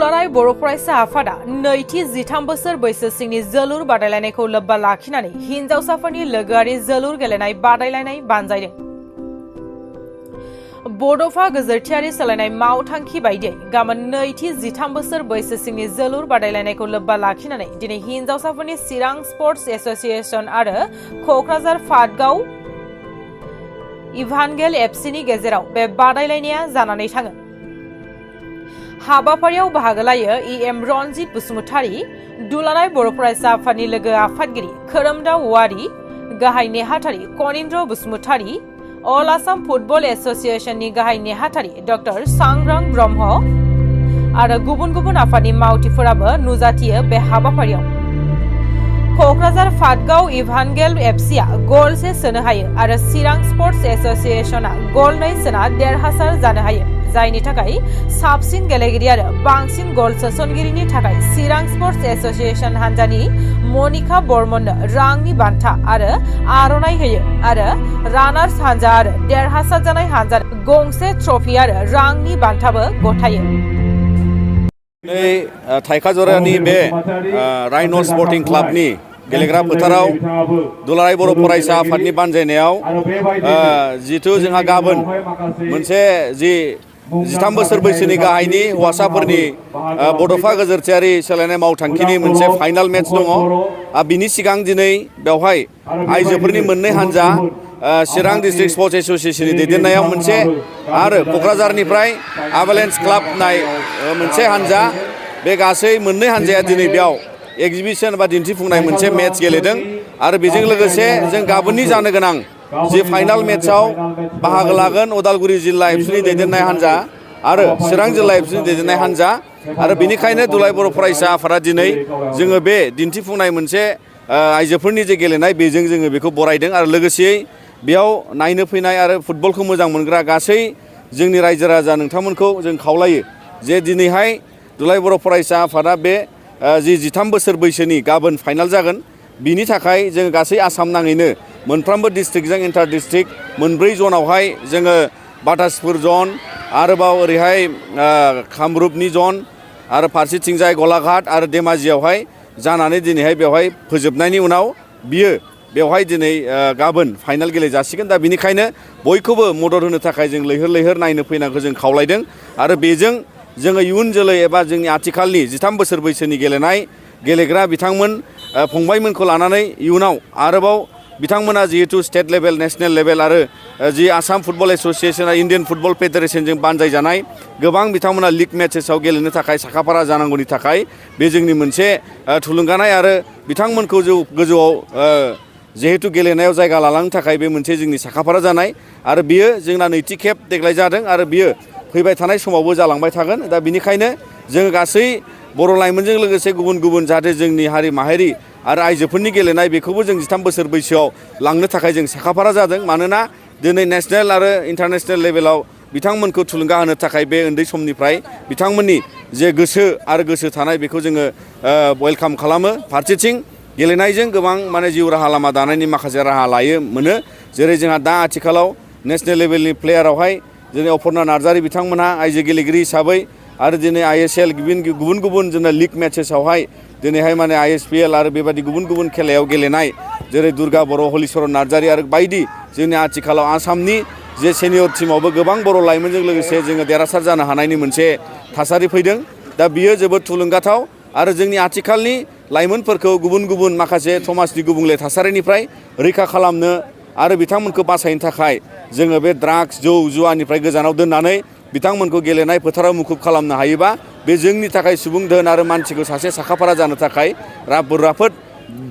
दुलाराय बर' फरायसा आफादा नैथि 13 बोसोर बैसो सिंनि जोलुर बादायलायनायखौ लोब्बा लाखिनानै हिनजावसाफोरनि लोगोआरि जोलुर गेलेनाय बादायलायनाय बानजायदों। बड'फा गोजोरथियारि सोलायनाय मावथांखि बायदियै गाबोन नैथि 13 बोसोर बैसो सिंनि जोलुर बादायलायनायखौ लोब्बा लाखिनानै दिनै हिनजावसाफोरनि चिरां स्पर्ट्स एसोसिएशन आरो क'क्राझार फादगाव इभानगेल एफसिनि गेजेराव बे बादायलायनाया जानानै थाङो। हाबाफारियाव बाहागो लायो इएम रनजित बसुमतारी, दुलाराय बर' फरायसा आफादनि लोगो आफादगिरि खोरोमदाव औवारी, गाहाय नेहाथारि कनिन्द्र बसुमतारी, अल आसाम फुटबल एसोसिएशननि गाहाय नेहाथारि डक्टर सांग्रां ब्रह्म आरो गुबुन गुबुन आफादनि मावथिफोराबो नुजाथियो बे हाबाफारियाव। क'क्राझार फादगाव इभानगेल एफसिआ गल 1 सोनो हायो आरो चिरां स्पर्ट्स एसोसिएशना गल 2 सोना देरहासार जानो हायो, जायनि थाखाय साबसिन गेलेगिरि आरो बांसिन गल सोसनगिरिनि थाखाय चिरां स्पर्ट्स एसोसिएशन हान्जानि मनिका बर्मननो रांनि बान्था आरो आर'नाइ होयो आरो रानार्स हान्जा आरो देरहासार जानाय हान्जानो गंसे ट्रफी आरो रांनि बान्थाबो गथायो। थाइखाजरानि बे राइन' स्पर्टिं क्लाबनि गेलेग्रा फोथाराव दुलाराय बर' फरायसा आफादनि बानजायनायाव जिथु जोंहा गाबोन मोनसे 13 बोसोर बैसोनि गाहायनि हौवासाफोरनि बड'फा गोजोरथियारि सोलायनाय मावथांखिनि मोनसे फाइनाल मेच दङ। बिनि सिगां दिनै बेवहाय आइजोफोरनि मोननै हान्जा चिरां डिस्ट्रिक्ट स्पर्ट्स एसोसिएशननि दैदेननायाव मोनसे आरो क'क्राझारनिफ्राय आभालेन्स क्लाब होननाय मोनसे हान्जा, बे गासै मोननै हान्जाया दिनै बेयाव एक्जिबिशन बा दिन्थिफुंनाय मोनसे मेच गेलेदों आरो बेजों लोगोसे जों गाबोननि जानो गोनां जे फाइनाल मेचआव बाहागो लागोन उदालगुरि जिल्ला एफसिनि दैदेननाय हान्जा आरो चिरां जिल्ला एफसिनि दैदेननाय हान्जा। आरो बेनिखायनो दुलाराय बर' फरायसा आफादा दिनै जोङो बे दिन्थिफुंनाय मोनसे आइजोफोरनि जे गेलेनाय बेजों जोङो बेखौ बरायदों आरो लोगोसेयै बेयाव नायनो फैनाय आरो फुटबलखौ मोजां मोनग्रा गासै जोंनि रायजो राजा नोंथांमोनखौ जों खावलायो जे दिनैहाय दुलाराय बर' फरायसा आफादा बे 13 बोसोर बैसोनि गाबोन फाइनाल जागोन, बिनि थाखाय जों गासै आसाम नाङैनो मोनफ्रोमबो डिस्ट्रिक्टजों इन्टार डिस्ट्रिक्ट मोनब्रै जनावहाय जोङो बाटासपुर जन, आरोबाव ओरैहाय कामरुपनि जन आरो फारसेथिंजाय गलाघाट आरो धेमाजियावहाय जानानै दिनैहाय बेवहाय फोजोबनायनि उनाव बियो बेवहाय दिनै गाबोन फाइनाल गेलेजासिगोन। दा बिनिखायनो बयखौबो मदद होनो थाखाय जों लैहोर लैहोर नायनो फैनायखौ जों खावलायदों आरो बेजों जोङो इयुन जोलै एबा जोंनि आथिखालनि 13 बोसोर बैसोनि गेलेग्रा बिथांमोन फंबायमोनखौ लानानै इयुनाव आरोबाव बिथांमोना जिहेतु स्टेट लेभेल नेशनेल लेभेल आरो the Assam football association Indian football फेडारेशनजों बानजायजानाय गोबां बिथांमोना लिग मेचेसआव गेलेनो थाखाय साखाफारा जानांगौनि थाखाय बे जोंनि मोनसे थुलुंगानाय आरो बिथांमोनखौ गोजौआव जिहेतु गेलेनायाव जायगा लालांनो थाखाय बे मोनसे जोंनि साखाफारा जानाय आरो बियो जोंना नैथि खेब देग्लाय जादों आरो बियो फैबाय थानाय समावबो जालांबाय थागोन। दा बिनिखायनो जोङो गासै बर' लाइमोनजों लोगोसे गुबुन गुबुन जाहाथे जोंनि हारि माहारि आरो आइजोफोरनि गेलेनाय बेखौबो जों 13 बोसोर बैसोआव लांनो थाखाय जों साखाफारा जादों। मानोना दिनै नेशनेल आरो इन्टारनेशनेल लेभेलाव बिथांमोनखौ थुलुंगा होनो थाखाय बे उन्दै समनिफ्राय बिथांमोननि जे गोसो थानाय बेखौ जोङो वेलकाम खालामो। फारसेथिं गेलेनायजों गोबां माने जिउ राहा लामा दानायनि माखासे राहा मोनो। जेरै जोंहा दा आथिखालाव नेशनेल लेभेलनि प्लेयारावहाय दिनै अपर्ना नार्जारी बिथांमोनहा आइजो गेलेगिरि हिसाबै आरो दिनै ISL गुबुन गुबुन जोंना लिग मेचेसआवहाय दिनैहाय माने ISPL आरो बेबायदि गुबुन गुबुन खेलायाव गेलेनाय जेरै दुर्गा बर', हलिचरन नार्जारी आरो बायदि जोंनि आथिखालाव आसामनि जे सेनियर टिमावबो गोबां बर' लाइमोनजों लोगोसे जोङो देरहासार जानो हानायनि मोनसे थासारि फैदों। दा बियो जोबोद थुलुंगाथाव आरो जोंनि आथिखालनि लाइमोनफोरखौ गुबुन गुबुन माखासे समाजनि गुबुंले थासारिनिफ्राय रैखा खालामनो आरो बिथांमोनखौ बासायनो थाखाय जोङो बे ड्राग्स जौ जुवानिफ्राय गोजानाव दोननानै बिथांमोनखौ गेलेनाय फोथाराव मुखुब खालामनो हायोबा बे जोंनि थाखाय सुबुं धोन आरो मानसिखौ सासे साखाफारा जानो थाखाय राफोद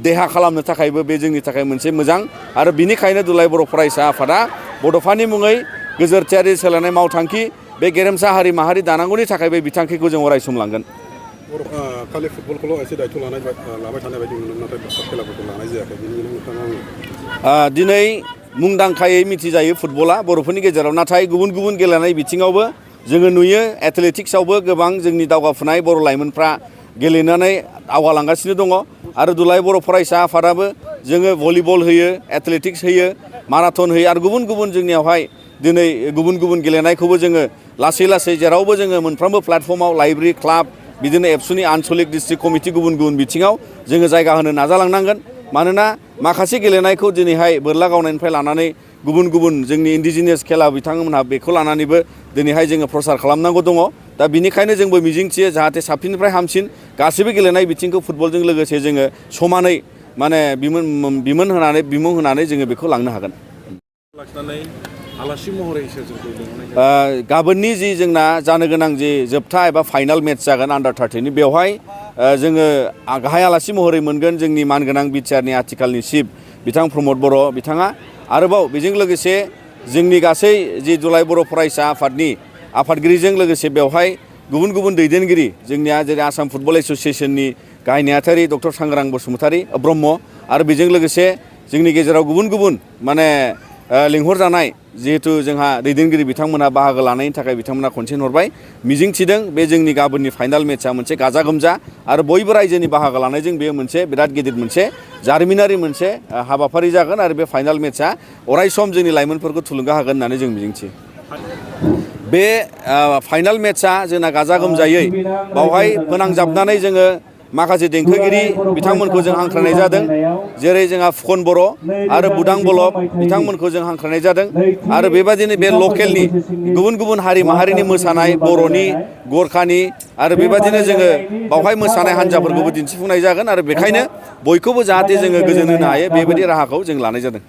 देहा खालामनो थाखायबो बे जोंनि थाखाय मोनसे मोजां आरो बिनिखायनो दुलाराय बर' फरायसा आफादा बड'फानि मुङै गोजोरथियारि सोलायनाय मावथांखि बे गेरेमसा हारि माहारि दानांगौनि थाखाय बे बिथांखिखौ जों अरायसम लांगोन। खालि फुटबलखौल' एसे दायथ' लाबाय थानाय बायदि मोनो, नाथाय दस्रा खेलाफोरखौ लानाय जायाखै। बेनिखायनो नोंथाङा दिनै मुंदांखायै मिथिजायो फुटबला बर'फोरनि गेजेराव, नाथाय गुबुन गुबुन गेलेनाय बिथिङावबो जोङो नुयो। एथलेटिक्सआवबो गोबां जोंनि दावगाफुनाय बर' लाइमोनफ्रा गेलेनानै आवगालांगासिनो दङ आरो दुलाराय बर' फरायसा आफादाबो जोङो भलिबल होयो, एथलेटिक्स होयो, माराथन होयो आरो गुबुन गुबुन जोंनियावहाय दिनै गुबुन गुबुन गेलेनायखौबो जोङो लासै लासै जेरावबो जोङो मोनफ्रोमबो प्लेटफर्माव लाइब्रेरि क्लाब बिदिनो एबसुनि आनसलिक डिस्ट्रिक्ट कमिटि गुबुन गुबुन बिथिङाव जोङो जायगा होनो नाजालांनांगोन मानोना माखासे गेलेनायखौ दिनैहाय बोरला गावनायनिफ्राय लानानै गुबुन गुबुन जोंनि इन्डिजिनियास खेला बिथांमोनहा बेखौ लानानैबो दिनैहाय जोङो प्रसार खालामनांगौ दङ दा बिनिखायनो जोंबो मिजिंथियो जाहाथे साबसिननिफ्राय हामसिन गासैबो गेलेनाय बिथिंखौ फुटबलजों लोगोसे जोङो समानै माने बिमुं होनानै जोङो बेखौ लांनो हागोन गाबोननि जि जोंना जानो गोनां जि जोबथा एबा फाइनाल मेट्च जागोन आन्डार 13नि बेवहाय जोङो गाहाय आलासि महरै मोनगोन जोंनि मानगोनां बिटिआरनि आथिखालनि चिफ बिथां प्रमद बर' बिथाङा आरोबाव बेजों लोगोसे जोंनि गासै जि दुलाराय बर' फरायसा आफादनि आफादगिरिजों लोगोसे बेवहाय गुबुन गुबुन दैदेनगिरि जोंनिया जेरै आसाम फुटबल एस'सियेसननि गाहाय नेहाथारि डक्टर सांग्रां बसुमतारी ब्रह्म आरो बेजों लोगोसे जोंनि गेजेराव गुबुन गुबुन माने लिंहरजानाय जिहेतु जोंहा दैदेनगिरि बिथांमोनहा बाहागो लानायनि थाखाय बिथांमोना खनसेन हरबाय मिजिंथिदों बे जोंनि गाबोननि फाइनाल मेट्चआ मोनसे गाजा गोमजा आरो बयबो रायजोनि बाहागो लानायजों बेयो मोनसे बिराद गिदिर मोनसे जारिमिनारि मोनसे हाबाफारि जागोन आरो बे फाइनाल मेट्चआ अरायसम जोंनि लाइमोनफोरखौ थुलुंगा होगोन होननानै जों मिजिंथियो बे फाइनाल मेट्चआ जोंना गाजा गोमजायै बावहाय फोनांजाबनानै जोङो माखासे देंखोगिरि बिथांमोनखौ जों हांख्रायनाय जादों जेरै जोंहा फुकन बर' आरो बुदां बलब बिथांमोनखौ जों हांख्रायनाय जादों आरो बेबादिनो बे लकेलनि गुबुन गुबुन हारि माहारिनि मोसानाय बर'नि गरखानि आरो बेबादिनो जोङो बावहाय मोसानाय हान्जाफोरखौबो दिन्थिफुंनाय जागोन आरो बेखायनो बयखौबो जाहाथे जोङो गोजोन होनो हायो बेबायदि राहाखौ जों लानाय जादों